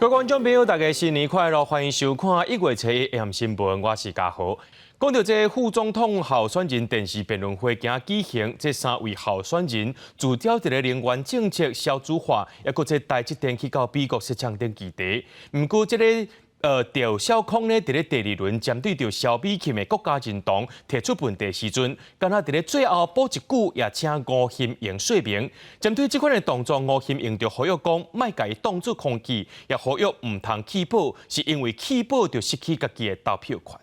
各位觀眾朋友，大家新年快樂，歡迎收看1月初一下新聞，我是嘉豪。講到這副總統候選人電視辯論會今舉行，這三位候選人聚焦佇咧能源政策、少子化，抑閣這台積電去到美國設廠等議題。毋過這個趙小康呢，佇咧第二輪針對著蕭美琴的國家認同提出問題時陣，敢若佇咧最後補一句，也請吳欣盈說明。針對這款的動作，吳欣盈就呼籲講，莫共伊當作空氣，也呼籲毋通棄保，是因為棄保就失去家己的投票權。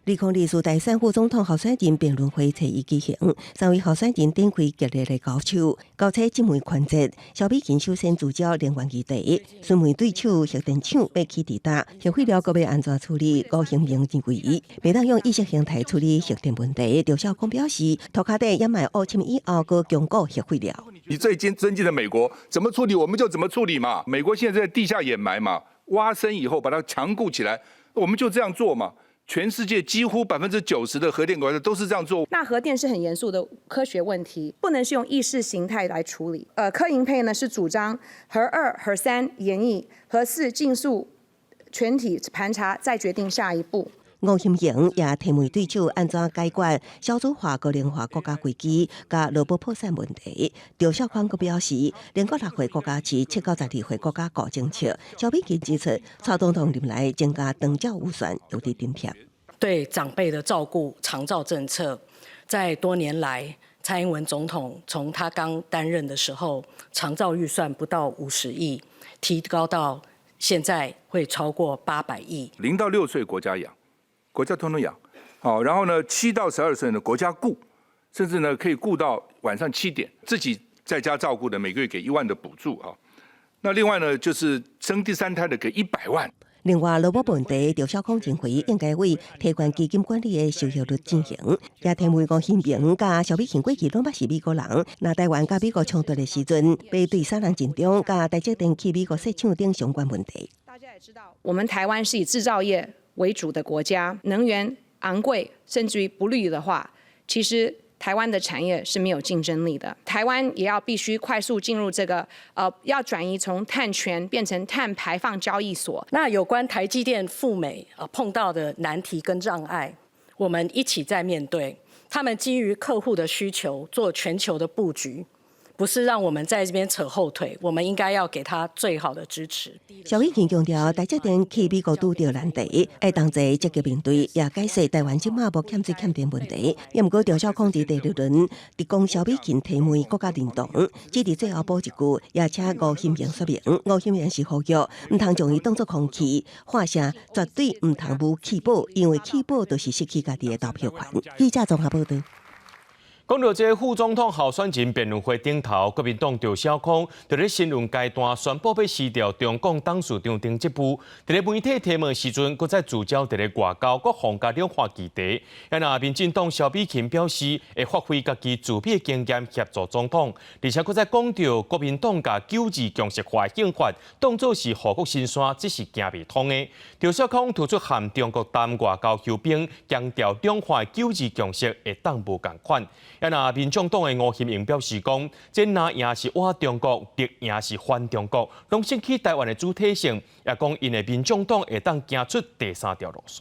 2024大選副總統候選人辯論會初一舉行，三位候選人展開激烈的交手，交叉質問環節。蕭美琴首先聚焦能源議題，詢問對手核電廠欲起佇佗，核廢料閣欲按怎處理？吳欣盈認為，袂當用意識形態處理核電問題。趙小康表示，塗跤底掩蓋烏侵以後，閣強固核廢料。你最近尊敬的美國怎麼處理，我們就怎麼處理嘛。美國現在在地下掩埋嘛，挖深以後把它強固起來，我們就這樣做嘛。全世界幾乎90%的核電國家都是這樣做。那核電是很嚴肅的科學問題，不能是用意識形態來處理。柯銀配呢是主張核二、核三延役，核四盡速全體盤查，再決定下一步。吳欣盈也提問對手按怎解決少子化、高齡化國家危機佮勞保破產問題。趙少康閣表示，聯國6歲國家飼，7到12歲國家顧政策。蕭美琴指出，蔡總統任內增加長照預算，有佇津貼。對長輩的照顧、長照政策，在多年來，蔡英文總統從他剛擔任的時候，長照預算不到50億，提高到現在會超過800億。0到6歲國家養。國家通通養，好，然後呢，7到12歲呢，國家顧，甚至呢可以顧到晚上7點，自己在家照顧的，每個月給1萬的補助啊。那另外呢，就是生第三胎的給100萬。另外，勞保問題，趙少康認為應該為提懸基金管理的收益率進行，也提問吳欣盈佮蕭美琴過去攏捌是美國人，若台灣佮美國衝突的時陣，欲對啥人盡忠，佮台積電去美國設廠等相關問題。大家也知道，我們台灣是以製造業為主的國家，能源昂貴，甚至於不綠的話，其實台灣的產業是沒有競爭力的。台灣也要必須快速進入這個，要轉移從碳權變成碳排放交易所。那有關台積電赴美啊碰到的難題跟障礙，我們一起在面對。他們基於客戶的需求做全球的布局。不是讓我們在這邊扯後腿，我們應該要給他最好的支持。蕭美琴強調，台積電去美國拄著難題，愛同齊積極面對，也解釋台灣這馬無欠水欠電問題。也毋過，趙少康佇第二輪直攻蕭美琴提問國家認同，只佇最後補一句，也請吳欣盈說明。吳欣盈是呼籲，毋通將伊當作空氣，喊聲絕對毋通無棄保，因為棄保就是失去家己的投票權。記者綜合報道。講到這副總統候選人辯論會頂頭，國民黨趙小康佇咧新聞階段宣布欲辭掉中共董事長等職務。佇咧媒體提問時陣，閣再聚焦佇咧外交、國防佮兩岸議題。啊，民進黨蕭美琴表示會發揮家己駐美經驗協助總統，而且閣再講著國民黨共九二共識化憲法當作是護國神山，這是行袂通的。趙少康提出和中國談外交休兵，強調兩岸九二共識會當無仝款。啊，民眾黨的吳欣盈表示講，這若贏是倚中國，敵贏是反中國，攏失去台灣的主體性，也講𪜶的民眾黨會當行出第三條路線。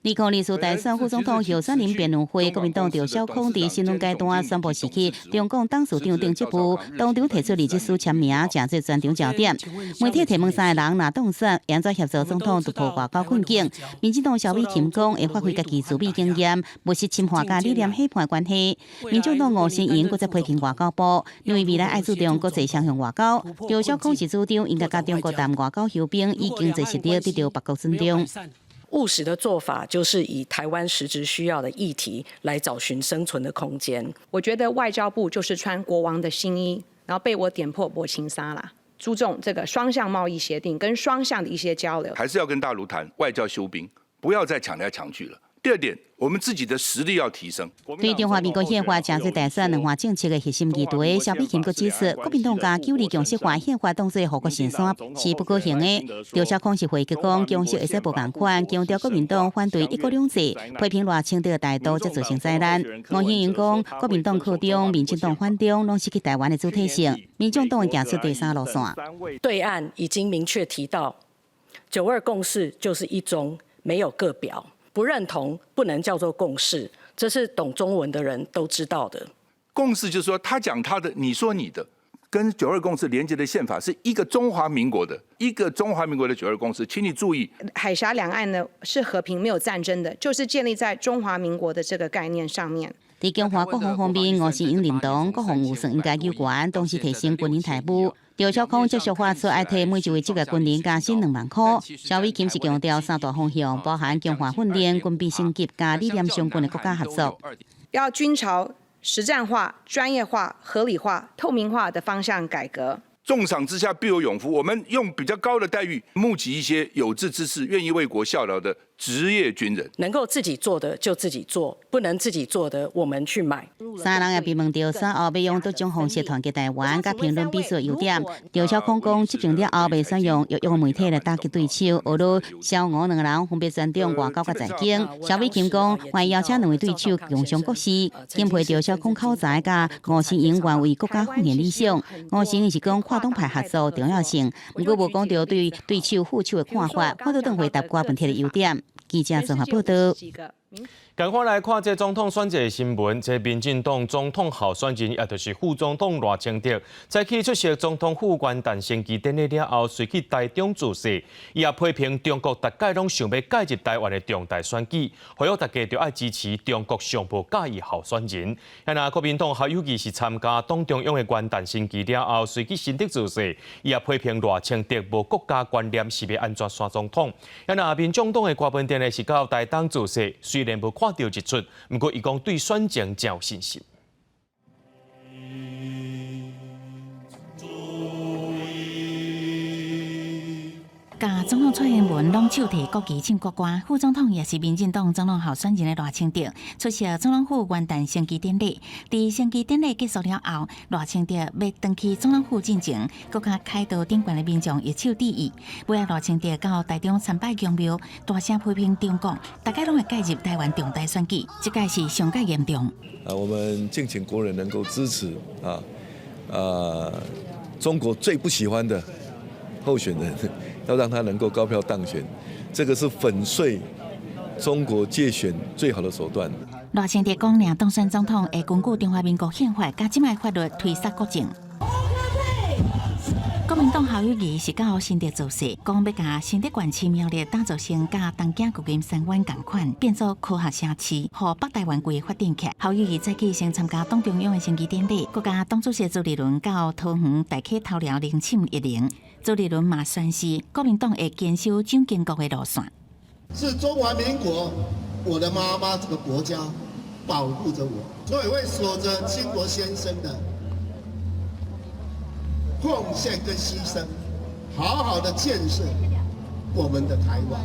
2024大選副總統候選人辯論會，國民黨趙少康佇新聞階段宣布辭去中共董事長等職務，當場提出離職書簽名，成做全場焦點。媒體提問三個人若當選，會按怎協助總統突破外交困境？民進黨蕭美琴講會發揮家己駐美經驗，務實深化佮理念伙伴關係。民眾黨吳欣盈閣再批評外交部，認為未來愛注重國際雙向外交。趙少康是主張應該佮中國談外交休兵，以經濟實力得到別國尊重。務實的做法就是以台灣實質需要的議題來找尋生存的空間。我覺得外交部就是穿國王的新衣，然後被我點破無穿衫啦。注重這個雙向貿易協定跟雙向的一些交流，還是要跟大陸談外交休兵，不要再搶來搶去了。第二點，我們自己的實力要提升。對中華民國憲法誠濟大選兩項政策的核心議題，蕭美琴閣指出，國民黨將九二共識化憲法當做護國神山是不可行的。趙少康是回擊講，共識會使無仝款，強調國民黨反對一國兩制，批評賴清德台獨才造成災難。吳欣盈講，國民黨靠中，民進黨反中，攏失去台灣的主體性。民眾黨會行出第三路線。對岸已經明確提到，九二共識就是一中，沒有個表。不認同不能叫做共識，這是懂中文的人都知道的。共識就是說，他講他的，你說你的，跟九二共識連結的憲法是一個中華民國的，一個中華民國的九二共識，請你注意。海峽兩岸呢是和平沒有戰爭的，就是建立在中華民國的這個概念上面。佇強化國防方面，吳欣盈認同國防預算應該有懸，同時提升軍人待遇。趙少康繼續發出愛替每一位職業軍人加薪2萬塊。蕭美琴是強調三大方向，包含強化訓練、軍備升級佮理念相近的國家合作。要軍朝實戰化、專業化、合理化、透明化的方向改革。重賞之下必有勇夫，我們用比較高的待遇，募集一些有志之士，願意為國效勞的職業軍人。能夠自己做的就自己做，不能自己做的我們去買。三人也被問到選後欲用佗種方式團結台灣，佮評論彼此的優點。趙少康講，執政了後袂選用弱用媒體來打擊對手，學了蕭吳兩個人分別專長外交佮財經。蕭美琴講，歡迎邀請兩位對手共商國事，欽佩趙少康口才佮吳欣盈願為國家奉獻理想。吳欣盈是講跨黨派合作重要性，毋過無講著對對手副手的看法，反對黨回答郭文鐵的優點。記者綜合報道。趕快來看這總統選舉的新聞。這民進黨總統候選人，也就是副總統賴清德，早起出席總統府元旦升旗典禮了後，隨去台中造勢。伊也批評中國逐擺攏想欲介入台灣的重大選舉，呼籲大家著愛支持中國上無佮意候選人。啊，若國民黨侯友宜是參加黨中央的元旦升旗了後，隨去新竹造勢。伊也批評賴清德無國家觀念，是欲按怎選總統。啊，若民眾黨的郭文健呢是到台東造勢，雖然無看著日出，毋過伊講對選情誠有信心。共總統蔡英文攏手提國旗唱國歌，副總統也是民進黨總統候選人的賴清德出席總統府元旦升旗典禮。佇升旗典禮結束了後，賴清德欲轉去總統府進前，閣共凱道頂懸的民眾握手致意。尾仔賴清德到台中參拜宮廟，大聲批評中共，逐擺攏會介入台灣重大選舉，這擺是上蓋嚴重。啊，我們敬請國人能夠支持啊啊，中國最不喜歡的候選人。要讓他能夠高票當選，這個是粉碎中國介選最好的手段。賴清德講，若當選總統會根據中華民國憲法佮這擺法律推捒國政。國民黨侯友宜是到新竹造勢，講欲共新竹縣市苗栗打造成佮東京舊金山灣仝款，變做科學城市，予北台灣規个發展起來。侯友宜早起先參加黨中央的升旗典禮，閣共黨主席朱立倫到桃園大溪頭寮迎審一靈。朱立倫嘛宣示，國民黨會堅守蔣經國的路線。是中華民國，我的媽媽這個國家保護着我，所以會守著經國先生的奉獻跟犧牲，好好的建設我們的台灣。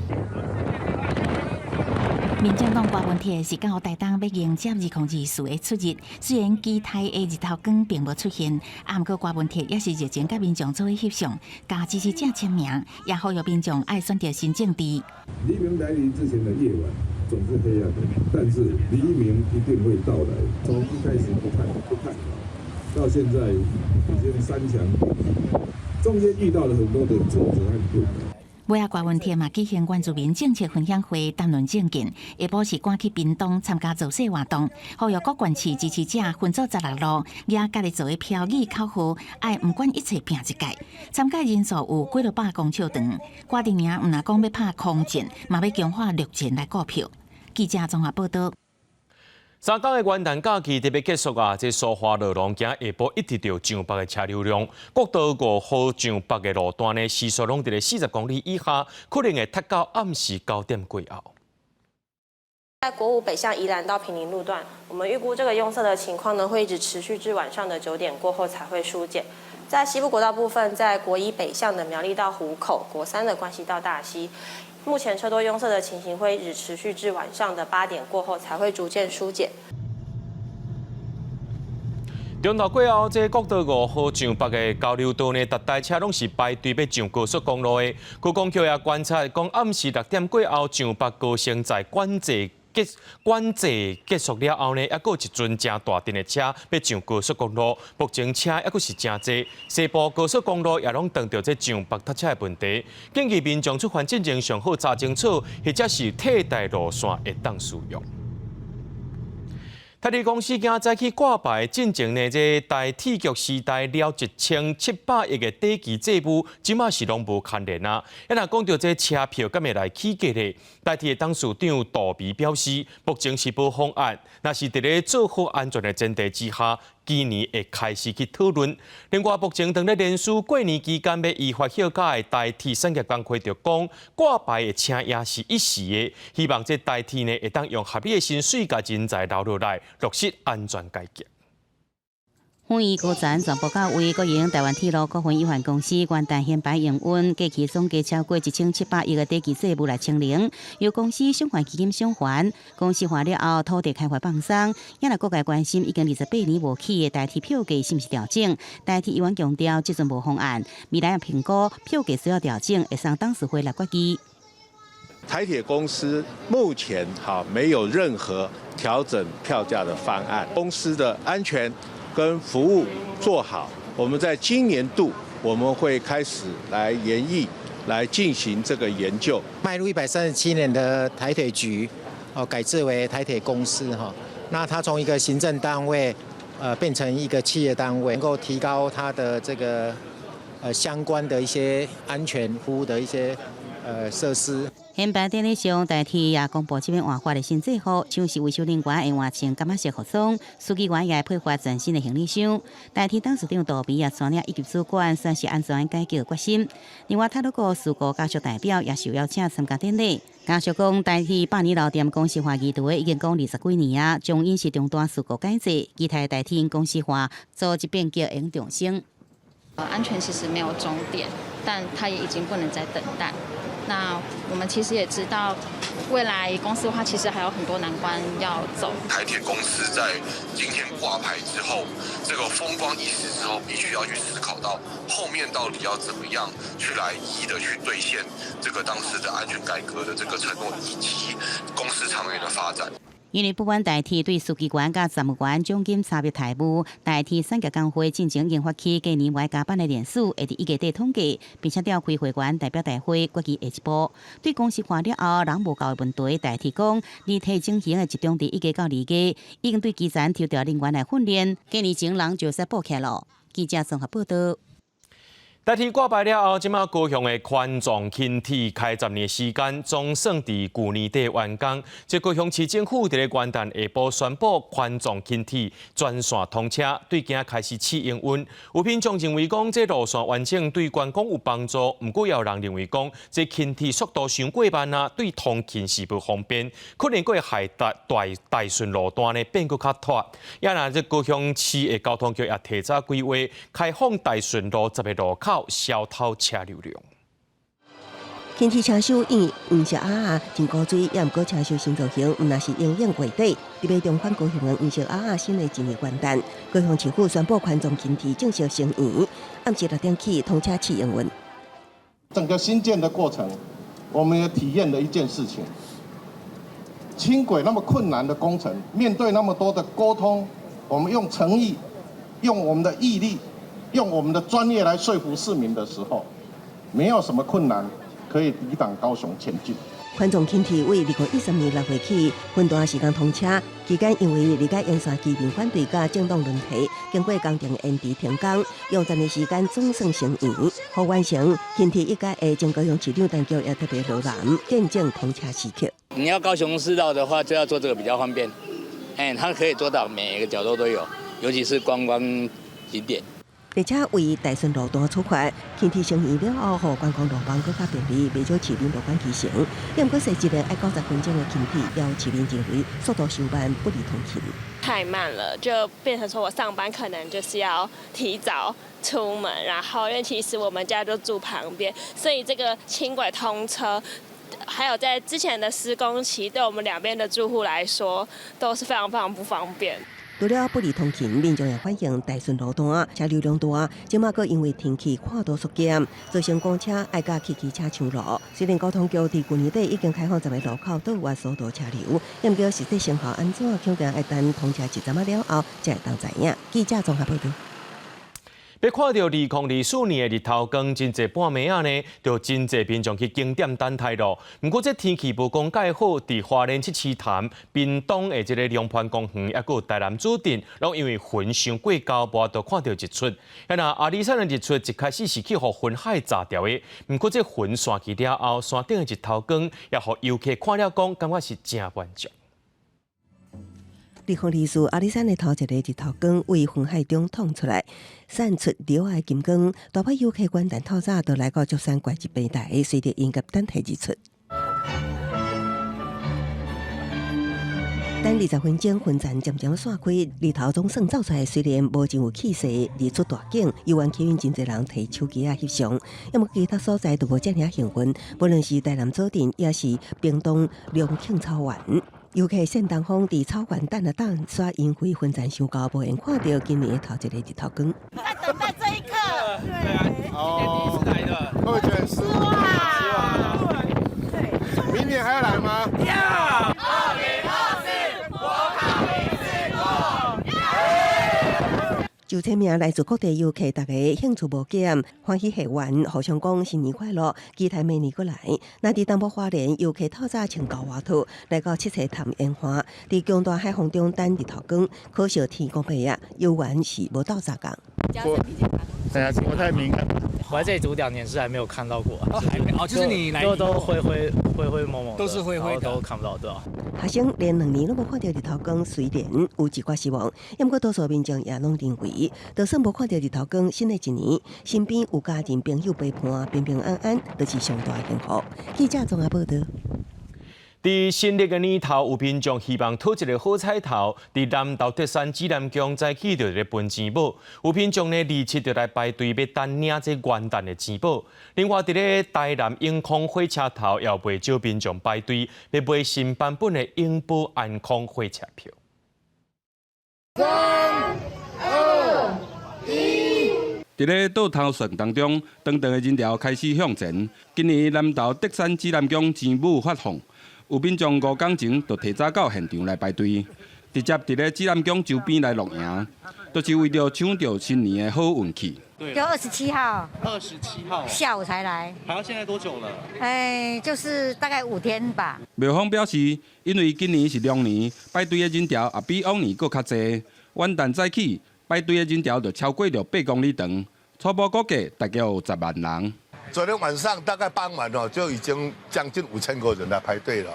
民進黨郭文鐵是到台東欲迎接2024的出日，雖然期待的日頭光並無出現，啊，毋過郭文鐵也是熱情佮民眾做伙翕相，共支持者簽名，也呼籲民眾愛選擇新政治。黎明來臨之前的夜晚總是黑暗的，但是黎明一定會到來。從一開始不看好，到現在已經三強鼎立，中間遇到了很多的挫折和困難。尾仔郭文鐵嘛舉行原住民政策分享會，談論政見。下晡是趕去屏東參加造勢活動，呼籲各縣市支持者分組16路，舉家己做的標語口號，愛毋管一切拼一屆。參加人數有幾落百公尺長。郭陣營毋若講欲拍空戰，嘛欲強化陸戰來顧票。記者綜合報道。三工的元旦假期特別結束啊！這蘇花羅龍今下晡一直著上北的車流量，國道5號上北的路段呢，時速攏佇咧40公里以下，可能會塞到暗時9點過後。在國五北向宜蘭到坪林路段，我們預估這個擁塞的情況呢，會一直持續至晚上的9點過後才會疏解。在西部國道部分，在國一北向的苗栗到湖口，國三的關西到大溪。目前車多擁塞的情形會一直持續至晚上的8點過後才會逐漸疏解。中晝過後，這國道5號上北的交流道呢，逐台車攏是排隊欲上高速公路的。高公局也觀察，講暗時6點過後，上北高升在管制結束了後呢，猶閣有一陣誠大陣的車欲上高速公路，目前車猶閣是誠濟。西部高速公路也攏碰著這上北塞車的問題，建議民眾出發進前上好查清楚，或者是替代路線會當使用。台鐵公司今早起掛牌進前呢，這台鐵局時代了1700億的短期債務，這馬是攏無牽連啊！啊若講著這車票敢會來起價咧？台鐵董事長杜微表示，目前是無方案，若是佇咧做好安全的前提之下，今年會開始去討論。另外，目前當咧連署過年期間欲依法休假的台鐵產業工會就講，掛牌的聲也是一時的，希望這台鐵呢會當用合理的薪水共人才留落來，落實安全改革。粉圓高層全部到位，國營台灣鐵路股份有限公司元旦掀牌營運，過去總計超過1700億的短期債務來清零，由公司償還基金償還。公司化了後，土地開發放鬆，也來各界關心已經28年無起的台鐵票價是毋是調整？台鐵議員強調，這陣無方案，未來評估票價需要調整，會送董事會來決議。台鐵公司目前哈沒有任何調整票價的方案，公司的安全跟服務做好，我們在今年度我們會開始來研議，來進行這個研究。邁入137年的台鐵局，哦改制為台鐵公司哈，那它從一個行政單位，變成一個企業單位，能夠提高它的這個相關的一些安全服務的一些設施。掀牌典禮上，台鐵也公布這擺換發的新制服，像是維修人員會換穿柑仔色服裝，書記員也會配發全新的行李箱。台鐵董事長杜微也帶領一級主管宣示安全改革決心。另外，太魯閣事故家屬代表也受邀請參加典禮。家屬講，台鐵百年老店公司化議題已經講20幾年啊，終因是重大事故改制，期待台鐵公司化組織變革會重生。安全其實沒有終點，但它也已經不能再等待。那我們其實也知道，未來公司化其實還有很多難關要走。台鐵公司在今天掛牌之後，這個風光一時之後，必須要去思考到後面到底要怎麼樣去來一一的去兌現這個當時的安全改革的這個承諾，以及公司長遠的發展。因為不滿台鐵對書記員佮站務員獎金差別待遇，台鐵產業工會進前已經發起過年無加班的連署，會佇一月底統計，並且召開會員代表大會決議下一步。對公司化了後人無夠的問題，台鐵講擬提整形的集中佇1月到2月，已經對基層抽調人員來訓練，過年前人就使補起來囉。記者綜合報道。台鐵掛牌了後，這馬高雄的環狀輕鐵開10年時間，總算佇舊年底完工。這高雄市政府佇咧元旦下晡宣布環狀輕鐵全線通車，對今開始試營運。有民眾認為講，這路線完整對觀光有幫助，毋過也有人認為講，這輕鐵速度傷過慢啊，對通勤是無方便，可能閣會害大順路段呢變閣較脫。也若這高雄市的交通局也提早規劃開放大順路10個路口，消透車流量。輕鐵車首以黃色鴨仔真古錐，也毋過車首新造型，毋但是英勇月底，特別重返高雄的黃色鴨仔新的一年元旦，高雄市府宣布環狀輕鐵正式成圓，暗時6點起通車試營運。整個興建的過程，我們也體驗了一件事情：輕軌那麼困難的工程，面對那麼多的溝通，我們用誠意，用我們的毅力，用我們的專業來說服市民的時候，沒有什麼困難可以抵擋高雄前進。環狀輕鐵為2013年6月起分段時間通車，期間因為二階沿線居民反對佮政黨輪替，經過工程延遲停工，用10年時間總算成圓，予完成輕鐵一家的前高雄市長陳菊也特別落難見證通車時刻。你要高雄市道的話，就要坐這個比較方便，哎，它可以做到每個角落都有，尤其是觀光景點。而且為大順路段出發，輕鐵成圓了後，予觀光路網閣較便利，袂少市民樂觀其成。毋過踅一遍愛90分鐘的輕鐵，有市民認為速度傷慢，不利通勤。太慢了，就變成說我上班可能就是要提早出門，然後因為其實我們家就住旁邊，所以這個輕軌通車。還有在之前的施工期，對我們兩邊的住戶來說都是非常非常不方便。除了不利通勤，民眾也反映台順路段車流量大，這馬閣因為天氣闊度縮減，造成公車愛佮汽機車搶路。雖然交通局佇舊年底已經開放十个路口倒越疏導車流，毋過實際成效按怎，恐驚愛等通車一陣仔了後，才會當知影。記者綜合報導。欲看著2024年的日頭光，真濟半暝仔呢，就真濟民眾去景點等待咯。毋過這天氣無講蓋好，佇花蓮七星潭、屏東的這个龍蟠公園，抑閣有台南主鎮，攏因為雲傷過高，無法度看著日出。啊若阿里山的日出一開始是去予雲海遮著的，毋過這雲散去了後，山頂的日頭光也予遊客看了講，感覺是誠滿足。2024阿里山的頭一个日頭光為雲海中透出來，散出著仔的金光。大批遊客元旦透早就來到石山觀日平台，隨著迎接等待日出。等20分鐘，雲層漸漸散開，日頭總算走出來。雖然無真有氣勢，日出大景，猶原吸引真濟人提手機仔翕相。毋過其他所在都無遮爾幸運，無論是台南左鎮，抑是屏東龍慶草原。遊客盛東風佇草原等啊等，煞因為雲層傷高，無閒看著今年的頭一个日頭光。在等待這一刻。對啊，今年第一次來的，會不會覺得很失望？對，明年還要來嗎？要。2024，國考一次過。就這名來自各地遊客，大家興趣無減，歡喜賀元，互相講新年快樂，期待明年閣來。若佇東部花蓮，遊客透早穿厚外套來到七星潭煙花，佇強大海風中等日頭光，可惜天公伯啊，猶原是無鬥相共。對啊，國泰民安。我在這裡住2年是還沒有看到過，哦，還沒哦，就是你來都灰灰灰灰濛濛，都是灰灰的，都看不到，對吧？學生連兩年攏無看著日頭光，雖然有一寡失望，毋過多數民眾也攏認為，就算無看著日頭光，新的一年身邊有家人朋友陪伴，平平安安，就是上大的幸福。記者綜合報導。佇新曆的年頭，有民眾希望討一个好彩頭。佇南投竹山紫南宮早起就佇咧分錢寶，有民眾呢27就來排隊欲等領這元旦的錢寶。另外，佇咧台南永康火車頭，也有袂少民眾排隊欲買新版本的永保安康火車票。三、二、一。佇咧倒頭算當中，長長的人潮開始向前。今年南投竹山紫南宮錢母發放。有民眾五工前就提早到現場來排隊，直接佇咧紫南宮周邊來露營，都是為著搶著新年的好運氣。就27號，27號下午才來，排到現在多久了？哎，就是大概5天吧。廟方表示，因為今年是龍年，排隊的人潮也比往年閣較濟。元旦早起排隊的人潮就超過著8公里長，初步估計大概有10萬人。昨天晚上大概傍晚哦，就已經將近5000個人來排隊了。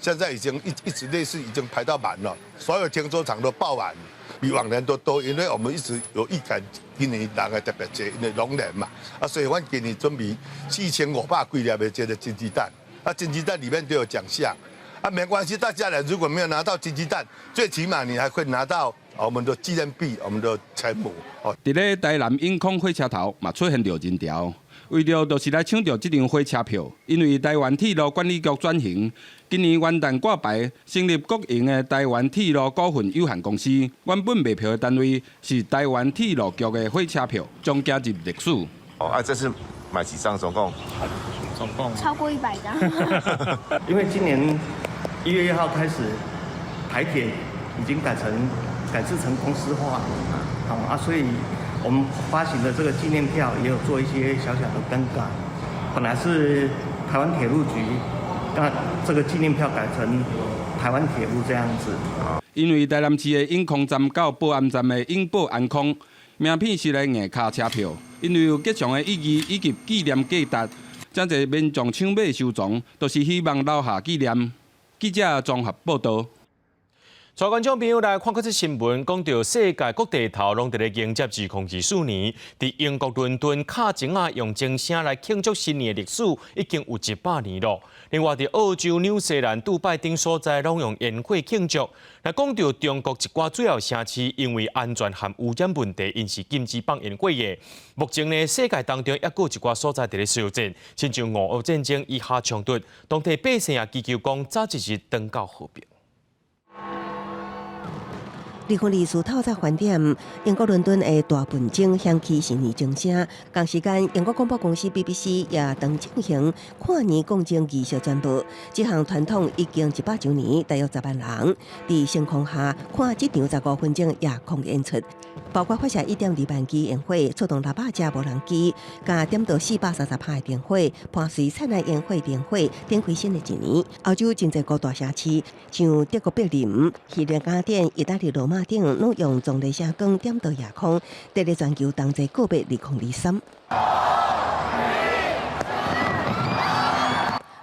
現在已經一直類似已經排到滿了，所有停車場都爆滿，比往年都多。因為我們一直有預感，今年人會特別濟，因為龍年嘛，啊，所以阮今年準備4500幾粒的這個金雞蛋，啊，金雞蛋裡面都有獎項，啊，沒關係，大家來如果沒有拿到金雞蛋，最起碼你還會拿到我們的紀念幣，我們的錢母。哦，佇咧台南永康火車頭嘛出現著人潮。為著就是來搶著這張火車票，因為台灣鐵路管理局轉型，今年元旦掛牌成立國營的台灣鐵路股份有限公司。原本賣票的單位是台灣鐵路局的火車票，將加入歷史。哦，啊，這次買幾張？總共？總共超過100張。因為今年1月1號開始，台鐵已經改制成公司化，好啊，所以。我們發行的這個紀念票也有做一些小小的更改，本來是台灣鐵路局，那這個紀念票改成台灣鐵路這樣子。因為台南市的永康站到保安站的永保安康名片式的硬卡車票，因為有吉祥的意義以及紀念價值，真濟民眾搶買收藏，都是希望留下紀念。記者綜合報導。帶觀眾朋友來看這則新聞，講著世界各地頭攏佇咧迎接2024年。佇英國倫敦，敲鐘仔用鐘聲來慶祝新年的歷史已經有100年囉。另外，佇澳洲、紐西蘭、杜拜等所在，攏用煙火慶祝。若講著中國一寡主要城市，因為安全和污染問題，𪜶是禁止放煙火的。目前呢，世界當中猶閣有一寡所在佇咧燒戰，親像俄烏戰爭、以哈衝突，當地百姓也祈求講早一日轉到和平。2024透早翻點，英國倫敦的大笨鐘響起新年鐘聲。仝時間，英國廣播公司 BBC 也當進行跨年共鐘儀式轉播。這項傳統已經100週年，大約10萬人佇星空下看這場15分鐘夜空演出，包括發射1.2萬支煙火、出動600架無人機，佮點著430拍的燈火，伴隨燦爛煙火燈會，展開新的一年。歐洲真濟個大城市，像德國柏林、希臘雅典、意大利羅馬等，攏用壯麗聲光點著夜空，佇咧全球同齊告別2023。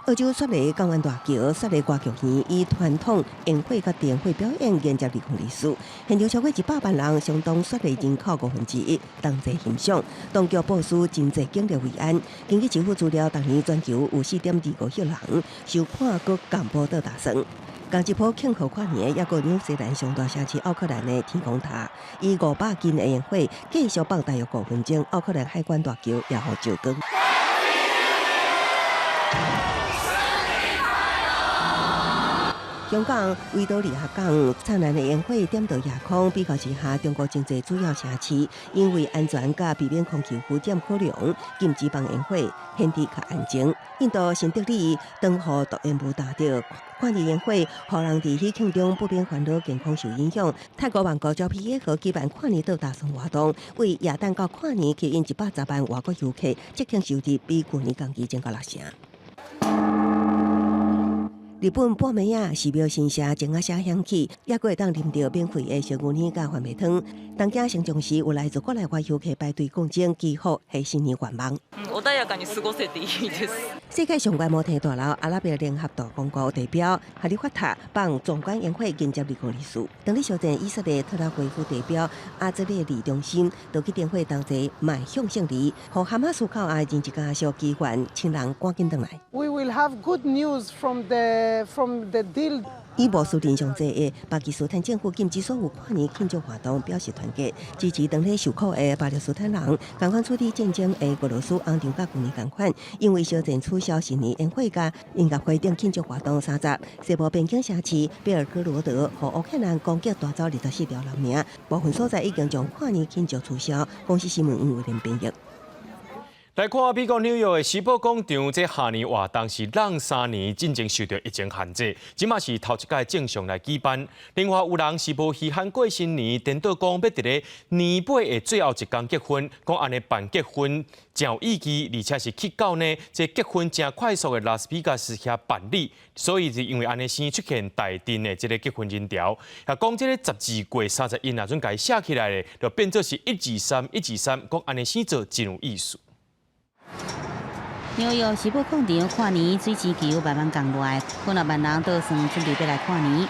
澳洲雪梨港灣大橋、雪梨歌劇院以傳統煙火佮燈會表演迎接2024，現場超過100萬人，相當雪梨人口1/5同齊欣賞。當局部署真濟警力維安。根據政府資料，逐年全球有4.25億人收看閣共報倒打算。仝一波慶賀跨年，猶閣紐西蘭上大城市奧克蘭的天空塔，以500斤的煙火繼續放大約5分鐘，奧克蘭海關大橋也予照光。香港維多利亞港燦爛的煙火點著夜空，比較之下，中國真濟主要城市因為安全佮避免空氣污染考量，禁止放煙火，顯得較安靜。印度新德里當予毒煙霧打著，跨年煙火，予人佇喜慶中不免煩惱健康受影響。泰國曼谷蕉皮耶河舉辦跨年倒大蒜活動，為耶誕到跨年吸引110萬外國遊客，節慶收入比舊年同期增加6成。日本半暝仔寺廟神社鐘仔聲響起，猶閣會當啉著免費的燒牛奶佮番麥湯。東京成松寺有來自國內外遊客排隊講鐘祈福，彼新年願望。穏やかに過ごせていいです。世界上懸摩天大樓阿拉伯聯合大公國地標哈利法塔放壯觀煙火迎接2024。當日小鎮以色列特拉維夫地標阿茲列利中心，就去燈火同齊邁向勝利，予哈馬斯口岸人質家屬祈願，親人趕緊轉來。 We will have good news from the deal. 以穆斯林上濟的巴基斯坦政府禁止所有跨年慶祝活動，表示團結，支持當地受苦的巴勒斯坦人。仝款處理戰爭的俄羅斯紅場佮舊年仝款，因為小戰取消新年煙火佮音樂會等慶祝活動。30，西部邊境城市貝爾哥羅德予烏克蘭攻擊帶走24條人命，部分所在已經將跨年慶祝取消。公視新聞黃偉玲編譯。來看美國紐約的時報廣場，這跨年活動是兩三年進前受著疫情限制，這馬是頭一擺正常來舉辦。另外有人是無稀罕過新年，顛倒講欲佇咧年尾的最後一工結婚，講按呢辦結婚誠有意義，而且是去到呢這結婚誠快速的拉斯維加斯遐辦理，所以就因為按呢先出現大陣的這个結婚人潮。也講這个十字過31若陣共伊寫起來咧，就變做是一二三一二三，講按呢先做真有意思。紐約時報廣場跨年水晶球慢慢降落來，幾若萬人倒算準備欲來跨年。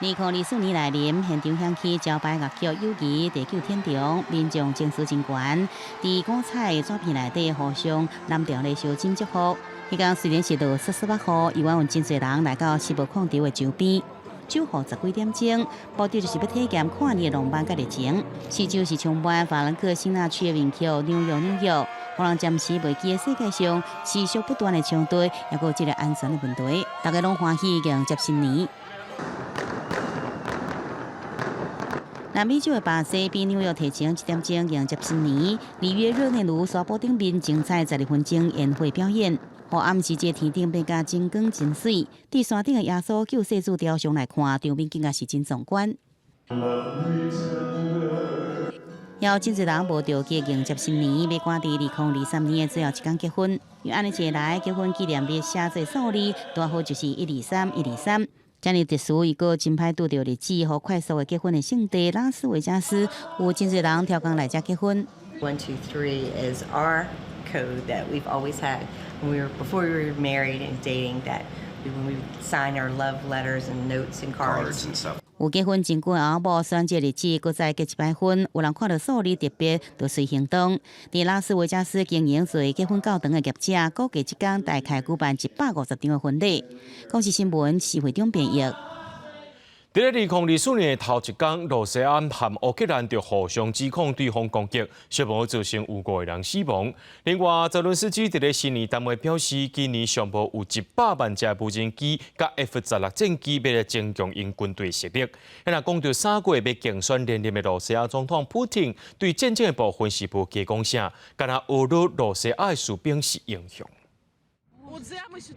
2024年來臨，現場響起招牌樂曲《友誼地久天長》，民眾情緒真懸，佇五彩的紙片內底互相藍調的相親祝福。彼工雖然是落雪雪仔雨，依然有真濟人來到時報廣場的周邊。守候十幾點鐘，目的就是欲體驗跨年的浪漫佮熱情。四周是充滿法蘭克辛納區的名曲《紐約紐約》，予人暫時袂記得世界上持續不斷的衝突，猶閣有這个安全的問題，大家攏歡喜迎接新年。南美洲的巴西比紐約提前一點鐘迎接新年，里約熱內盧沙坡頂面精彩12分鐘煙火表演。予暗時這天頂變甲真光真媠，佇山頂的耶穌救世主雕像來看，場面更加是真壯觀。有真濟人無著急迎接新年，欲趕佇2023年的最後一工結婚。因為按呢一來，結婚紀念日寫做數字，拄好就是一二三一二三。遮爾特殊，伊閣真歹拄著日子，予快速的結婚的聖地拉斯維加斯，有真濟人挑工來遮結婚。 One, two, three is our Code that we've always had when we were before we were married and dating, that when we would sign our love letters and notes and cards. Cards and stuff. 有結婚真久的翁某選這日子，閣再結一擺婚，有人看著數字特別，就隨行動。佇拉斯維加斯經營做結婚教堂的業者，估計這工大概舉辦150場的婚禮。公視新聞施惠中編譯。佇咧2024年的頭一工，羅西亞和烏克蘭就互相指控對方攻擊，小無造成有五個人死亡。另外，澤倫斯基佇咧新年談話表示，今年上無有100萬架無人機佮 F-16戰機欲來增強𪜶軍隊實力。若講著三月欲競選連任的羅西亞總統普廷，對戰爭的部分是無加講啥，敢若呵咾羅西亞的士兵是英雄。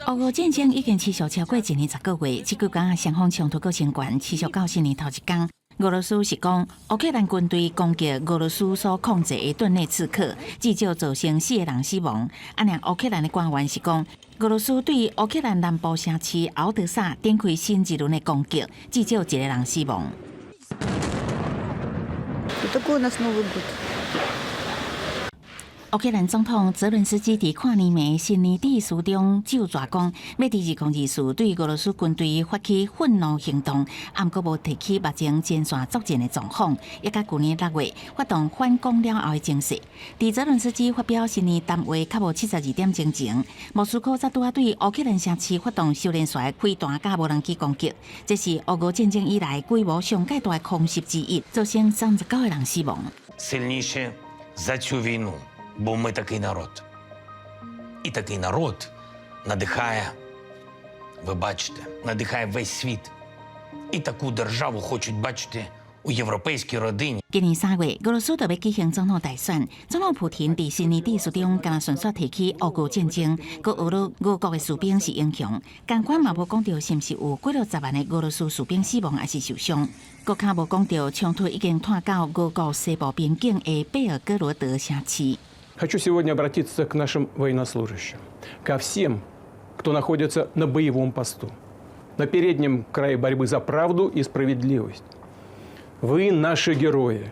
俄烏戰爭已經持續超過一年10個月，這幾工雙方衝突閣升懸，持續到新年頭一工。俄羅斯是講，烏克蘭軍隊攻擊俄羅斯所控制的頓涅茨克，至少造成四個人死亡。啊，爾烏克蘭的官員是講，俄羅斯對烏克蘭南部城市敖德薩展開新一輪的攻擊，至少一個人死亡。 Такой у нас Новый год. 烏克蘭總統澤倫斯基佇跨年暝新年致辭中咒詛講，欲佇2024對俄羅斯軍隊發起憤怒行動，毋過無提起目前前線作戰的狀況，抑佮舊年6月發動反攻了後的情勢。佇澤倫斯基發表新年談話較無72點鐘前，莫斯科才拄仔對烏克蘭城市發動小連續飛彈佮無人機攻擊，這是烏俄戰爭以來規模上蓋大的空襲之一，造成39個人死亡。 Сильніші за цю війну, бо ми такий народ. І такий народ надихає, ви бачите, надихає весь світ. І таку державу хочуть бачити у європейській родині. 今年3月，俄羅斯就欲舉行總統大選。總統普廷佇新年致辭中，敢若順紲提起烏俄戰爭，閣呵咾俄國的士兵是英雄。仝款嘛無講著是毋是有幾落十萬的俄羅斯士兵死亡抑是受傷。閣較無講著衝突已經拖到俄國西部邊境的貝爾哥羅德城市。 Хочу сегодня обратиться к нашим военнослужащим, ко всем, кто находится на боевом посту, на переднем крае борьбы за правду и справедливость. Вы наши герои.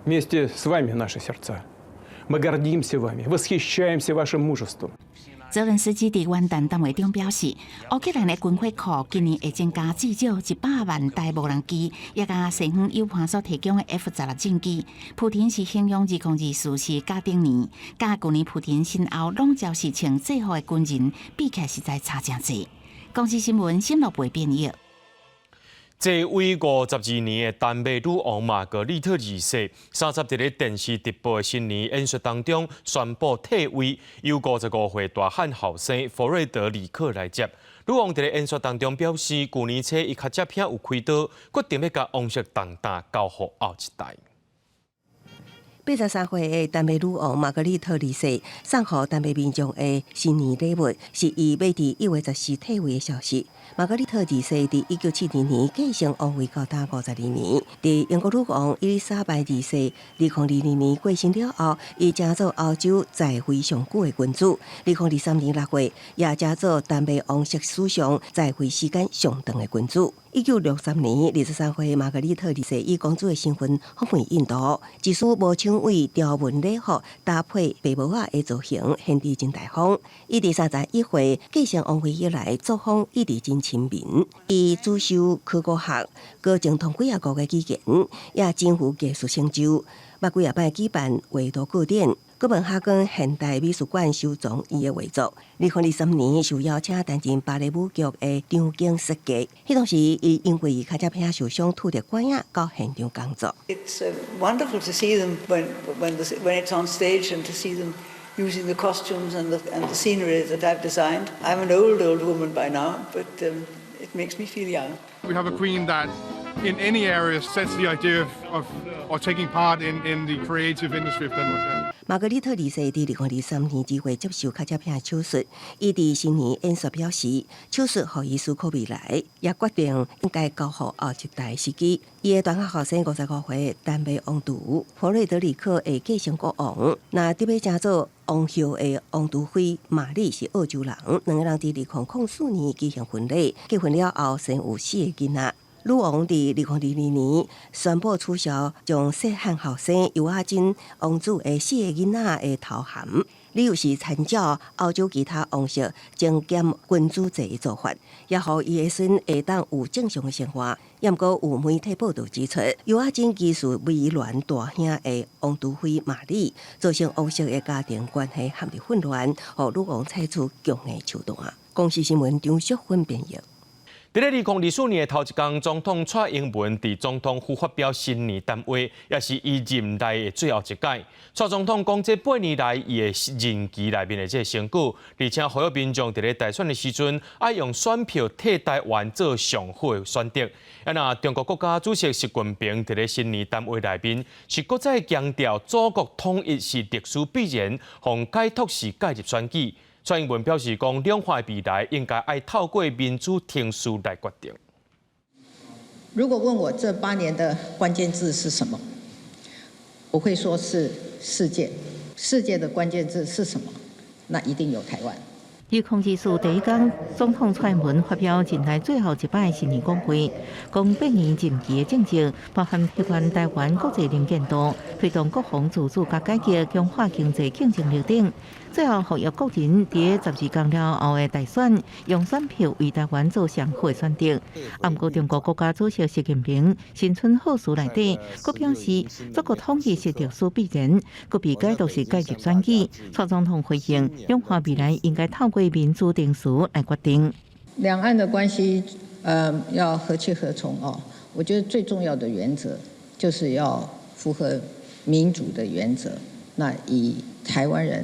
Вместе с вами наши сердца. Мы гордимся вами, восхищаемся вашим мужеством. 澤倫斯基佇元旦談話中表示，烏克蘭的軍火庫今年會增加至少100萬台無人機，抑佮西方友伴所提供的 F-16戰機。普廷是形容2024是甲頂年，佮舊年普廷身後攏總是穿制服的軍人比起來實在差誠濟。公視新聞新樂貝編譯。這位52年的丹麥女王瑪格麗特二世，30佇咧電視直播的新年演說當中宣布退位，由55歲大漢後生弗瑞德里克來接。女王佇咧演說當中表示，舊年初伊跤跡片有開刀，決定欲共王室重擔交予後一代。83歲的丹麥女王瑪格麗特二世送予丹麥民眾的新年禮物，是伊欲佇1月14退位的消息。瑪格麗特二世佇1972年繼承王位到今52年，佇英國女王伊麗莎白二世2022年過身了後，伊成做歐洲在位上久的君主。2023年6月，也成做丹麥王室史上在位時間上長的君主。1963年，23歲瑪格麗特二世以公主的身份訪問印度，一身無長尾條紋禮服搭配白帽仔的造型，顯得真大方。伊佇31歲繼承王位以來，作風一直真親民。伊主修考古學，閣精通幾仔國的語言，也真有藝術成就。捌幾仔擺舉辦畫圖個展。哥本哈根現代美術館收藏伊的畫作。2023年受邀請擔任芭蕾舞劇的場景設計。彼當時，伊因為伊跤跡片受傷，拄著拐仔到現場工作。 It's wonderful to see them when it's on stage and to see them using the costumes and the scenery that I've designed. I'm an old, old woman by now, but it makes me feel young. We have a queen that in any area sets the idea of taking part in the creative industry of Denmark. Yeah. 瑪格麗特二世佇2023年2月接受跤跡片手術，伊佇新年演說表示，手術予伊思考未來，也決定應該交予後一代時機。伊的大漢後生55歲丹麥王儲弗瑞德里克會繼承國王，若得欲成做王后的王儲妃瑪麗是澳洲人，兩个人佇2004年舉行婚禮，結婚了後生有四个囡仔。女王佇2022年宣布取消將細漢後生尤亞金王子的四个囡仔的頭銜。理由是參照歐洲其他王室精簡君主制的做法，也予伊的孫會當有正常的生活。毋過有媒體報導指出，尤亞金其實威廉大兄的王儲妃瑪麗，造成王室的家庭關係陷入混亂，予女王採取強硬手段。公視新聞張淑芬編譯。佇咧2024年的頭一工，總統蔡英文佇總統府發表新年談話，也是伊任內的最後一擺。蔡總統講，這8年來伊的任期內面的這个成果，而且呼籲民眾佇咧大選的時陣，愛用選票替台灣做上好的選擇。啊，若中國國家主席習近平佇咧新年談話內面，是閣再強調祖國統一是歷史必然，予解讀是介入選舉。蔡英文表示，講兩岸未來應該愛透過民主程序來決定。如果問我這8年的關鍵字是什麼，我會說是世界。世界的關鍵字是什麼？那一定有台灣。2024第一工，總統蔡英文發表任內最後一擺新年講話，講8年任期的政績，包含拓寬台灣國際能見度、推動國防自主佮改革、強化經濟競爭力等。最後，呼籲國人佇12工了後的大選，用選票為台灣做上好的選擇。毋過中國國家主席習近平新春賀詞內底，閣表示祖國統一是歷史必然，閣被解讀是介入選舉。蔡總統回應，兩岸未來應該透過民主程序來決定。兩岸的關係，要何去何從哦？我覺得最重要的原則就是要符合民主的原則，那以台灣人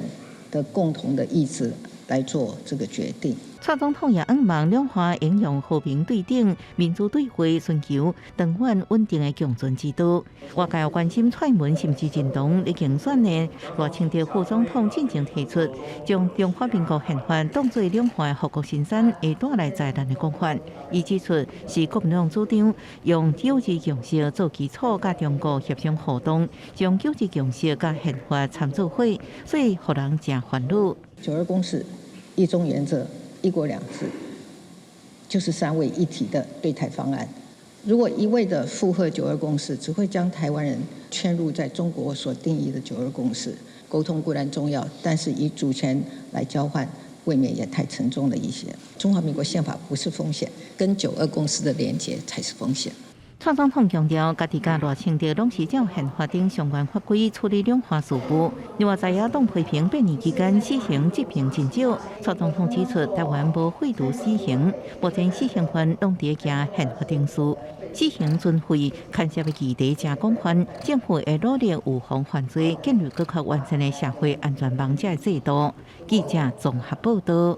的共同的意志來做這個決定。蔡總統也向望兩岸應用和平對等、民主對話，尋求長遠穩定的共存之道。外界關心蔡英文是毋是認同咧競選的賴清德副總統進前提出，將中華民國憲法當做兩岸護國神山會帶來災難的講法。伊指出，是國民黨主張用九二共識做基礎，佮中國協商互動，將九二共識佮憲法摻做伙，所以予人誠煩惱。九二共識、一中原則、一國兩制，就是三位一體的對台方案。如果一味的附和九二共識，只會將台灣人圈入在中國所定義的九二共識。溝通固然重要，但是以主權來交換，未免也太沉重了一些。中華民國憲法不是風險，跟九二共識的連結才是風險。蔡總統強調，家己佮賴清德攏是照憲法頂相關法規處理兩岸事務。另外，在野黨批評8年期間死刑執行真少。蔡總統指出，台灣無廢除死刑，目前死刑犯攏佇行憲法程序，死刑存廢牽涉的議題誠廣泛，政府會努力預防犯罪，建立閣較完善的社會安全網這个制度。記者綜合報導。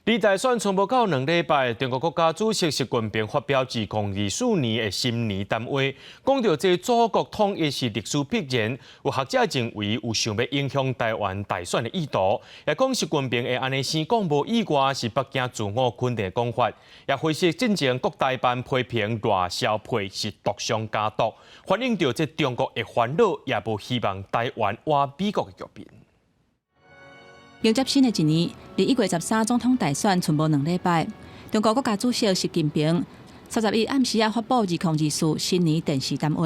離大選賰無夠2禮拜，中國國家主席習近平發表2024年的新年談話，講著這祖國統一是歷史必然。有學者認為有想欲影響台灣大選的意圖，也講習近平會按呢先講無意外是北京自我肯定的講法。也分析進前國台辦批評賴蕭配是毒上加毒，反映著這中國的煩惱，也無希望台灣倚美國的腳邊。迎接新的一年，離1月13總統大選賰無2禮拜，中國國家主席習近平31暗時仔發布2024新年電視談話。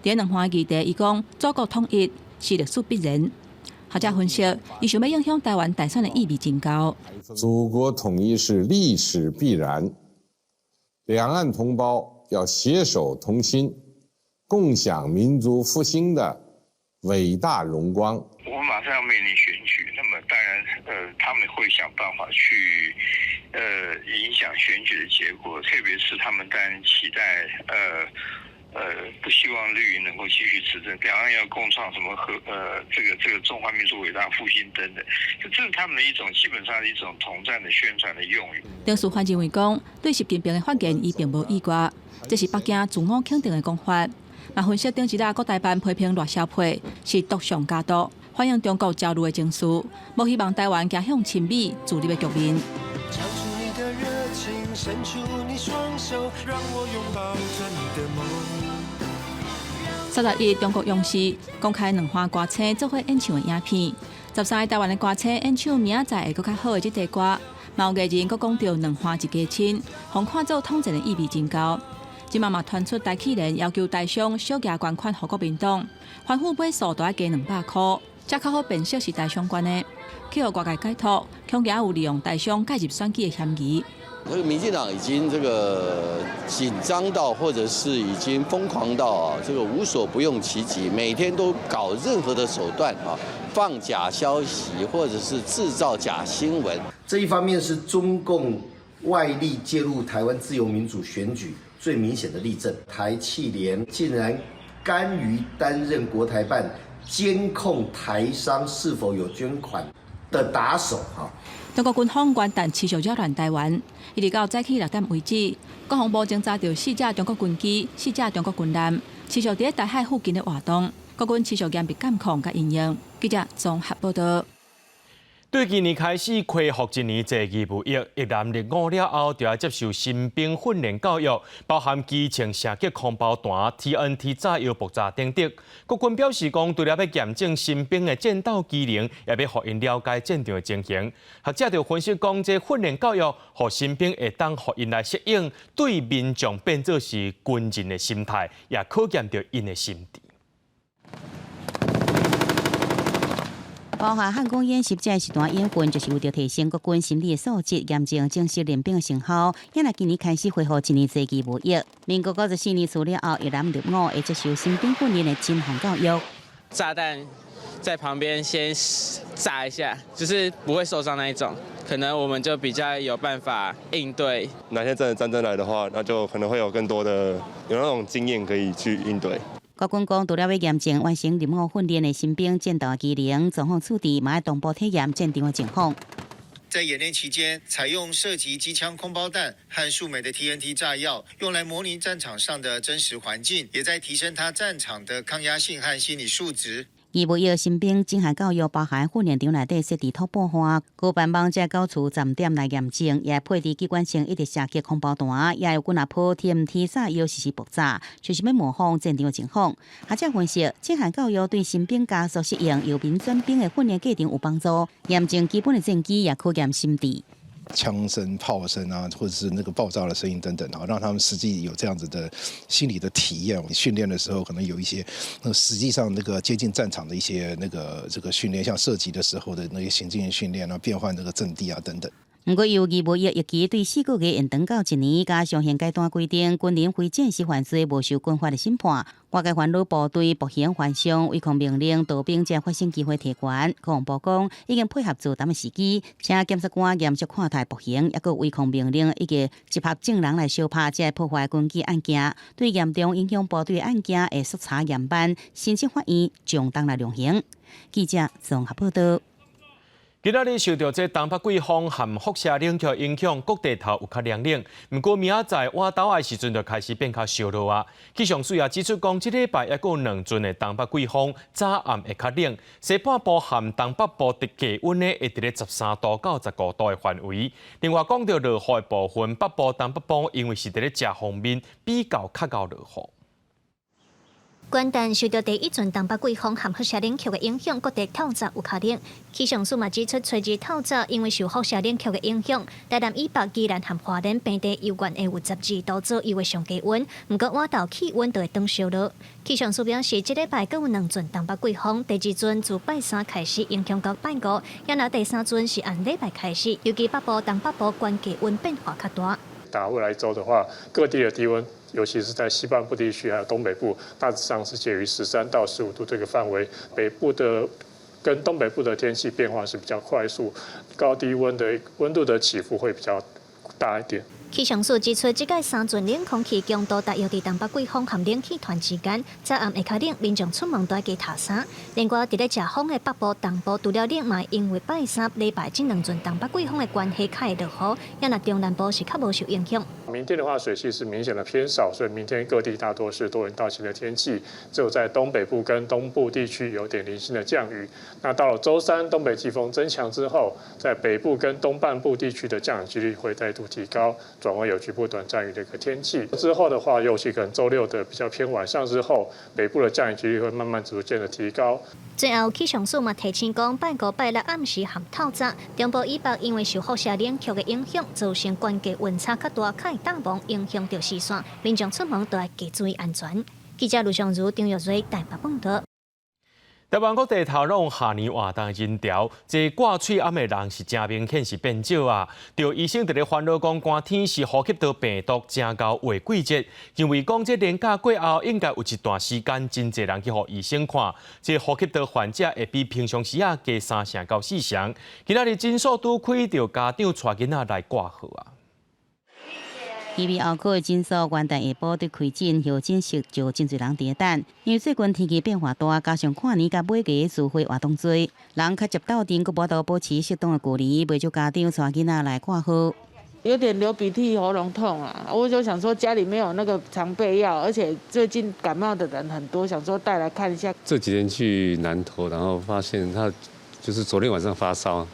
佇兩岸議題，伊講祖國統一是歷史必然。學者分析，伊想欲影響台灣大選的意味真高。祖國統一是歷史必然，兩岸同胞要攜手同心，共享民族復興的偉大榮光。我們馬上要面臨選舉，那麼當然，他們會想辦法去，影響選舉的結果，特別是他們當然期待，不希望綠營能夠繼續執政，兩岸要共創什麼和，這個中華民族偉大復興等等，這是他們的一種基本上的一種統戰的宣傳的用語。鄧淑芬認為講，對習近平的發言，伊並無意外，這是北京自我肯定的講法。嘛，分析頂一日國台辦批評賴蕭配是毒上加毒，反映中國焦慮的情緒，無希望台灣走向親美自立的局面。唱出你的熱情，伸出你雙手，讓我擁抱著你的夢。31，中國央視公開兩岸歌星做伙演唱的影片。13个台灣的歌星演唱明仔載會閣較好的這塊歌，嘛有藝人閣講著兩岸一家親，予看做統戰的意味真高。這馬嘛傳出台企聯要求台商小額捐款予國民黨，歡呼買數都愛加200箍。才較好辨識是台商關的，去予外界解脫，恐驚有利用台商介入選舉的嫌疑。這個民進黨已經這個緊張到，或者是已經瘋狂到啊，這個無所不用其極，每天都搞任何的手段啊，放假消息或者是製造假新聞。這一方面是中共外力介入台灣自由民主選舉最明顯的例證，台企聯竟然甘於擔任國台辦監控台商是否有捐款的打手啊！中國軍方元旦持續擾亂台灣，一直到早起6點為止，國防部偵查著四架中國軍機、四架中國軍艦，持續佇台海附近的活動。國軍持續嚴密監控佮因應。記者綜合報道。對今年開始恢復一年制義務役，役男入伍了後，就要接受新兵訓練教育，包含機槍射擊空包彈、TNT 炸藥爆炸等等。國軍表示講，除了欲驗證新兵的戰鬥機能，也欲予𪜶了解戰場的情形。學者就分析講，這訓練教育，予新兵會當予𪜶來適應，對民眾變做是軍人的心態，也考驗著𪜶的心智。包含漢光演習這時段演訓，就是為著提升國軍心理的素質，驗證正式練兵的成效。也若今年開始恢復一年制義務役，民國94年除了後，役男入伍會接受新兵訓練的震撼教育。炸彈在旁邊先炸一下，就是不會受傷那一種，可能我們就比較有辦法應對。哪天真的戰爭來的話，那就可能會有更多的有那種經驗可以去應對。國軍講，除了欲驗證完成入伍訓練的新兵戰鬥機能，狀況處置嘛愛同步體驗戰場的情況。在演練期間，採用射擊機槍空包彈和數枚的 TNT 炸藥，用來模擬戰場上的真實環境，也在提升他戰場的抗壓性和心理素質。義務役新兵震撼教育包含訓練場內底設置土爆彈，舉辦網這九處站點來驗證，也配置機關槍一直射擊空包彈，也有滾仔砲 TNT 炸藥實施爆炸，就是欲模仿戰場的情況。學者分析，震撼教育對新兵加速適應由民轉兵的訓練過程有幫助，驗證基本的戰機也考驗心智。槍聲、炮聲啊，或者是那個爆炸的聲音等等啊，讓他們實際有這樣子的心理的體驗。訓練的時候可能有一些，那實際上那個接近戰場的一些那個這個訓練，像射擊的時候的那些行進訓練啊，變換那個陣地啊等等。毋過，由義務役役期對4個月延長到一年，加上現階段規定，軍人非正式犯罪無受軍法的審判，外界煩惱部隊暴行犯上，違抗命令、逃兵這發生機會提懸。國防部講已經配合座談的時機，請檢察官嚴肅看待暴行，抑閣違抗命令以及集合證人來相拍這破壞軍紀案件，對嚴重影響部隊的案件會速查嚴辦，申請法院從重來量刑。記者綜合報道。今仔日受著這東北季風和輻射冷卻影響，各地頭有較涼冷。毋過明仔載倚晝的時陣就開始變較燒熱啊。氣象署也指出講，這禮拜猶閣有兩陣的東北季風，早暗會較冷。西半部和東北部的低溫呢，會佇咧13度到15度的範圍。另外講著落雨的部分，北部、東北部因為是佇咧遮風面，比較較𠢕落雨。元旦受著第一陣東北季風和輻射冷卻的影響，各地透早有較冷。氣象署嘛指出，初二透早因為受輻射冷卻的影響，台南以北、宜蘭和花蓮平地猶原會有12度左右的上低溫。毋過倚晝氣溫就會轉燒熱。氣象署表示，這禮拜閣有兩陣東北季風，第二陣自拜三開始影響到拜五，也若第三陣是按禮拜開始，尤其北部、東北部懸低溫變化較大。打未來一週的話，各地的低溫，尤其是在西半部地區還有東北部，大致上是介於13到15度這個範圍。北部的跟東北部的天氣變化是比較快速，高低溫的溫度的起伏會比較大一點。氣象署指出，這擺三陣冷空氣強度大約佇東北季風和冷氣團之間，早暗會較冷，民眾出門都愛加疊衫。另外，佇咧遮風的北部、東部，除了冷，嘛因為拜三禮拜這兩陣東北季風的關係，較會落雨。也若中南部是較無受影響。明天的話，水汽是明顯的偏少，所以明天各地大多是多雲到晴的天氣，只有在東北部跟東部地區有點零星的降雨。那到了週三，東北季風增強之後，在北部跟東半部地區的降雨幾率會再度提高，轉為有局部短暫雨的一個天氣。之後的話，尤其可能週六的比較偏晚上之後，北部的降雨幾率會慢慢逐漸的提高。最後，氣象署嘛提醒講，拜五、拜六暗時和透早，中部以北因為受輻射冷卻的影響，造成懸低溫差較大，較會凍霧，影響著視線，民眾出門都愛加注意安全。記者盧尚如、張玉瑞台北報道。台灣各地頭攏賀年活動人潮，這掛喙罨的人是誠明顯是變少啊。著醫生佇咧煩惱講，寒天是呼吸道病毒誠𠢕的季節，認為講這連假過後應該有一段時間真濟人去予醫生看，這呼吸道患者會比平常時仔加三成到四成。今仔日診所拄開，著家長帶囡仔來掛號啊。耳鼻喉科的診所元旦下晡佇開診候診室就真濟人佇咧等，因為最近天氣變化大，加上跨年佮尾牙聚會活動濟，人較捷鬥陣，閣無法度保持適當的距離，袂少家長帶囡仔來掛號。有點流鼻涕、喉嚨痛啊，我就想說家裡沒有那個常備藥，而且最近感冒的人很多，想說帶來看一下。這幾天去南投，然後發現他就是昨天晚上發燒，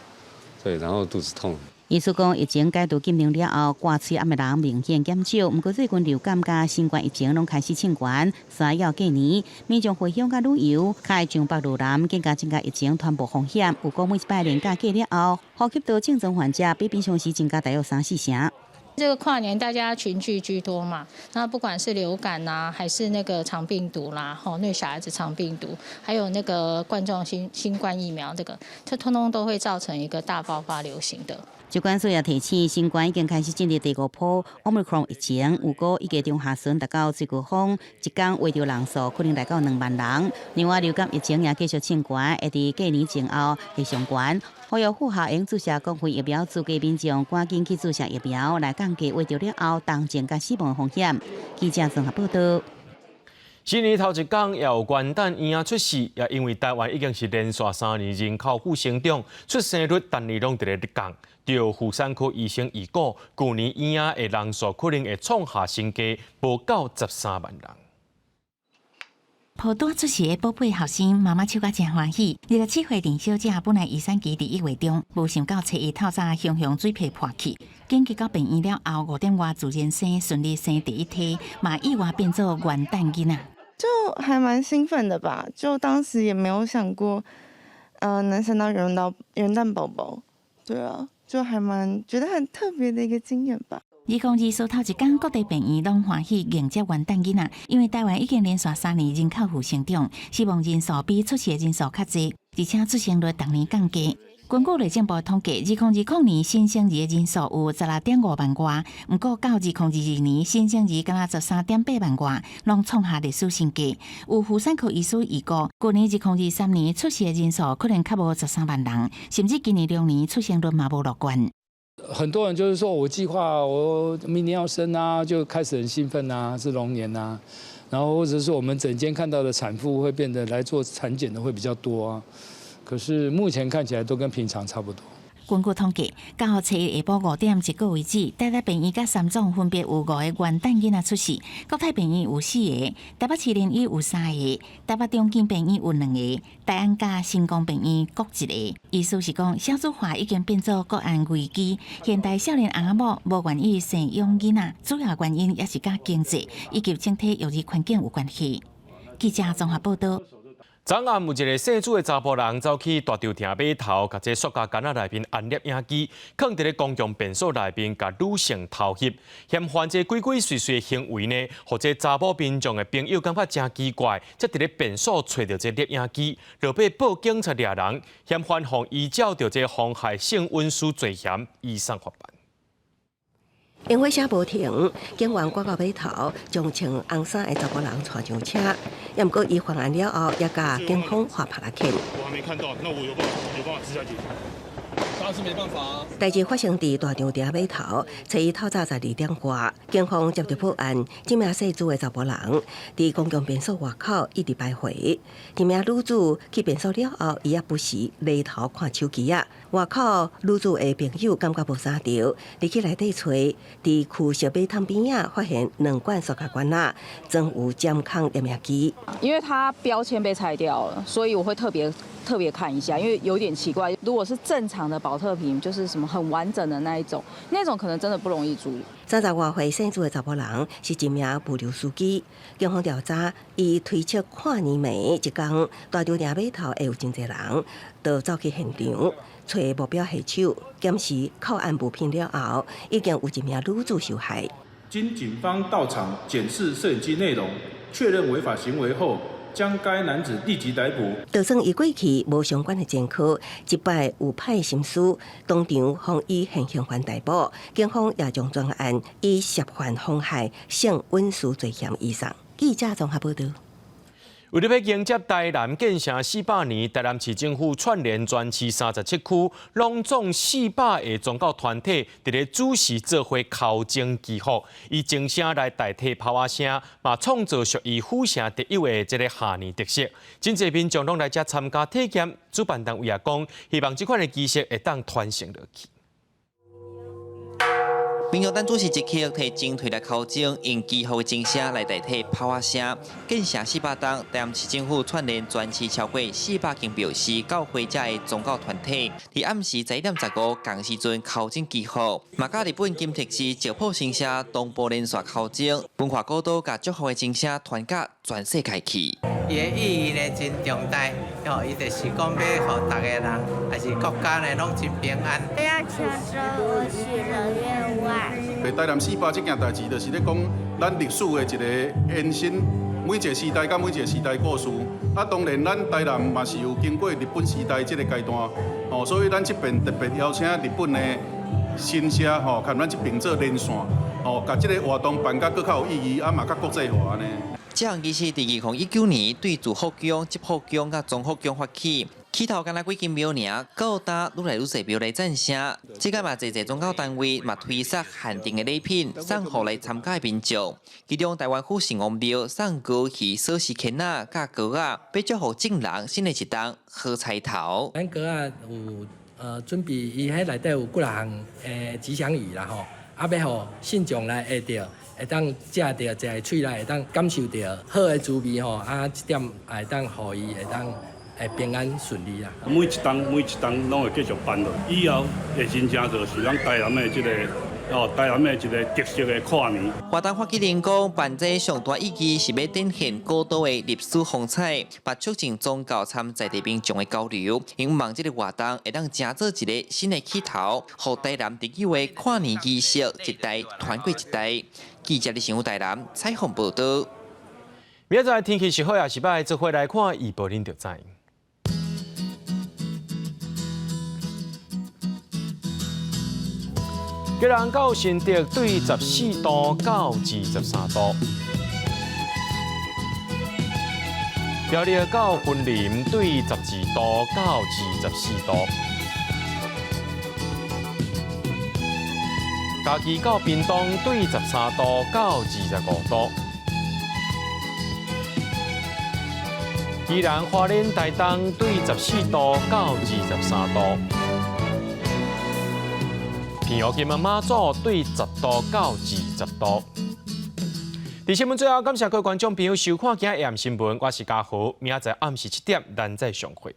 對，然後肚子痛。醫師講，疫情解除禁令了後，掛喙罨的人明顯減少。毋過最近流感佮新冠疫情攏開始衝懸，煞要過年，民眾回鄉佮旅遊，較會上北落南，更加增加疫情傳播風險。有講每一擺連假過了後，呼吸道症狀患者比平常時增加大約三四成。這個跨年大家群聚居多嘛，那不管是流感啊，還是那個腸病毒啦，吼，那小孩子腸病毒，還有那個冠狀新冠疫苗，這個，這通通都會造成一個大爆發流行的。疾管署也提醒，新冠已經開始進入第五波 Omicron 疫情，有估一月中下旬達到最高峰，一工穢著人數可能來到2萬人。另外，流感疫情也繼續衝懸，會佇過年前後會上懸。呼籲婦校用注射公費疫苗資格民眾，趕緊去注射疫苗，來降低穢著了後重症佮死亡風險。記者綜合報道。新年頭一工也有元旦嬰仔出世，也因為台灣已經是連續3年人口負成長，出生率逐年攏佇咧降。著婦產科醫生預估，舊年嬰仔的人數可能會創下新低，無夠13萬人。抱拄出世的寶貝後生，媽媽笑甲誠歡喜。27歲林小姐本來預產期佇1月中，無想到初一透早雄雄水皮破去，緊急到病院了後，5點外自然生，順利生第一胎，嘛意外變做元旦囡仔。就還蠻興奮的吧，就當時也沒有想過，能生到元旦寶寶，對啊，就還蠻覺得很特別的一個經驗吧。2024頭一工，各地病院攏歡喜迎接元旦囡仔，因為台灣已經連續3年人口負成長，死亡人數比出世人數較濟，而且出生率逐年降低。根據內政部統計，2020年新生兒的人數有16.5萬外，毋過到2022年新生兒敢若13.8萬外，攏創下歷史新低。有婦產科醫師預估，舊年2023年出世的人數可能較無13萬人，甚至今年龍年出生率嘛無樂觀。很多人就是說我計劃我明年要生啊，就開始很興奮啊，是龍年啊，然後或者是我們診間看到的產婦會變得來做產檢的會比較多啊。可是目前看起來都跟平常差不多。根據統計，到初一下晡5點一個為止，台大病院佮三總分別有五個元旦囡仔出世，國泰病院有四個，台北市聯醫有三個，台北長庚病院有兩個，大安佮成功病院各一個。意思是講，少子化已經變做國安危機。現代少年翁仔某無願意生養囡仔，主要原因也是佮經濟以及整體育兒環境有關係。記者綜合報道。昨暗有一个姓朱的查埔人走去大稻埕碼頭，共這塑膠桿仔內面安攝影機，囥佇咧公共便所內面，共女性偷翕。嫌犯這鬼鬼祟祟的行為呢，予這查某民眾的朋友感覺誠奇怪，才佇咧便所揣著這攝影機，落尾報警察掠人，嫌犯予依照著這妨害性隱私罪嫌移送法辦。煙火聲無停，警員趕到碼頭，將穿紅衫的查埔人帶上車。也毋過，伊犯案了後，也共警方畫拍來騙。我還沒看到，那我有辦法私下解決？當然是沒辦法啊。代誌發生佇大稻埕碼頭，初一透早12點外，警方接到報案，這名姓朱的查埔人佇公共便所外口一直徘徊。這名女子去便所了後，伊也不時低頭看手機仔。外口女子的朋友感覺無啥著，入去內底揣，佇區小馬桶邊仔發現兩罐塑膠罐仔，裝有針孔攝影機。因為它標籤被拆掉了，所以我會特別特別看一下，因為有點奇怪。如果是正常的寶特瓶，就是什麼很完整的那一種，那種可能真的不容易處理。30外歲姓朱的查埔人是一名物流司機。警方調查，伊推測跨年暝一工，大稻埕碼頭會有真濟人，就走去現場揣目標下手，檢視扣案物品了後，已經有一名女子受害。經警方到場檢視攝影機內容，確認違法行為後，將該男子立即逮捕。就算伊過去無相關的前科，這擺有歹心思，當場予以現行犯逮捕，警方也將全案以涉犯妨害性隱私罪嫌移送。記者綜合報導。為著欲迎接台南建城400年，台南市政府串聯全市37區，攏總400个宗教團體，佇咧主時做伙敲鐘祈福，以鐘聲來代替炮仔聲，嘛創造屬於府城特有的這个跨年特色。真濟民眾攏來遮參加體驗，主辦單位也講，希望這款的儀式會當傳承落去。民眾黨主席一刻提鐘提來敲鐘，用祈福的鐘聲來代替炮仔聲。建城400冬，台南市政府串聯全市超過400間廟寺、教會遮的宗教團體，佇暗時11點15仝時陣敲鐘祈福，嘛佮日本金閣寺石浦神社同步連續敲鐘，文化古都共祝福的鐘聲傳甲全世界去。伊的意義呢真重大，吼，伊就是講欲予逐个人，抑是國家呢攏真平安。要敲鐘，我許了願望。台南400這件代誌，就是咧講咱歷史的一个延伸，每一个時代佮每一个時代故事。啊，當然咱台南嘛是有經過日本時代這个階段，哦，所以咱這邊特別邀請日本的神社吼，佮咱這邊做連線，哦，共這个活動辦甲閣較有意義，啊嘛較國際化按呢。這項儀式佇2019年對慈福宮、積福宮佮莊福宮發起，起頭敢若幾間廟爾，到今愈來愈濟廟來贊聲。這個嘛，濟濟宗教單位嘛推出限定的禮品送予來參加的民眾。其中台灣府城隍廟送高魚、鎖匙圈仔、佮糕仔，欲祝福眾人新的一冬好彩頭。咱糕仔有準備，伊彼內底有幾若項吉祥語啦吼，啊欲予信眾來會著。會當食著，食佇喙內會當感受著好的滋味吼，啊，這點會當予伊會當會平安順利啦。每一冬每一冬攏會繼續辦落，以後會真正就是咱台南的這个哦，台南的一个特色的跨年。活動發起人講，辦這上大意義是欲展現古都的歷史風采，嘛促進宗教參在地民眾的交流。希望這个活動會當成做一个新的起頭，予台南特有的跨年儀式一代傳過一代。記者的新聞台南採訪報導。明仔載天氣是好抑是䆀，做伙來看預報，恁就知。基隆到新竹對14度到23度，苗栗到雲林對12度到24度，嘉義到屏東對13度到25度，宜蘭花蓮台東對14度到23度。平湖金門馬祖對10度到20度。佇新聞最後，感謝各位觀眾朋友收看今日的新聞，我是嘉豪，明仔載暗時7點，咱再相會。